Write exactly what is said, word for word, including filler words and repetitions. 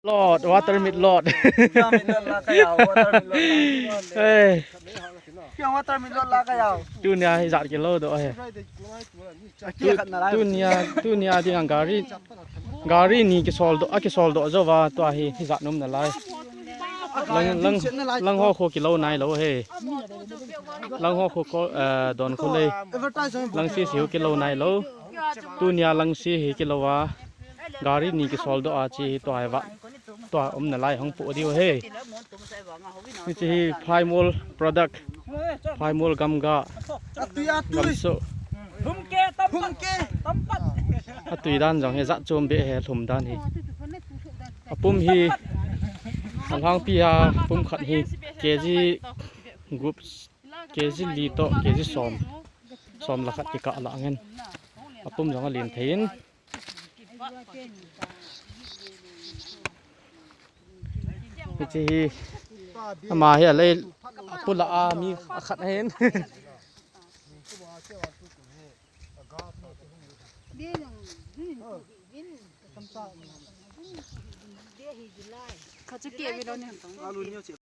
Lord, water mid Lord. Water mid Lord la ka ya, water mid Lord la. Hey. Kya water mid Lord la ka ya? Tunia hi jat kilou doh he. Tunia, tunia dinga gari, gari ni kisol doh, a kisol doh jouva tua hi, hi jat nom nalai. Lang, lang, lang ho kho kilou nailou he. Lang ho kho, kho, eh, don kho lei. Lang sisi ho kilou nailou. Tunia lang si hi kilouva. Gari ni kisol doh a chi hi tua hi va. Tua um nalai hung pu diu he. Hiche hi Phaimol product. Phaimol gamga. Atui, atui. Gamso. Atui dan jong hi jat chom be he lhum dan hi. Apum hi. Alhangpi a pum khat hi K G groups. K G li toh, K G som. Som le khat kikah lah ngen. Apum jong alen thei in. Hiche hi. Ama hi alei pula a mi akhat ahin. Kha chu ke vi lo ne.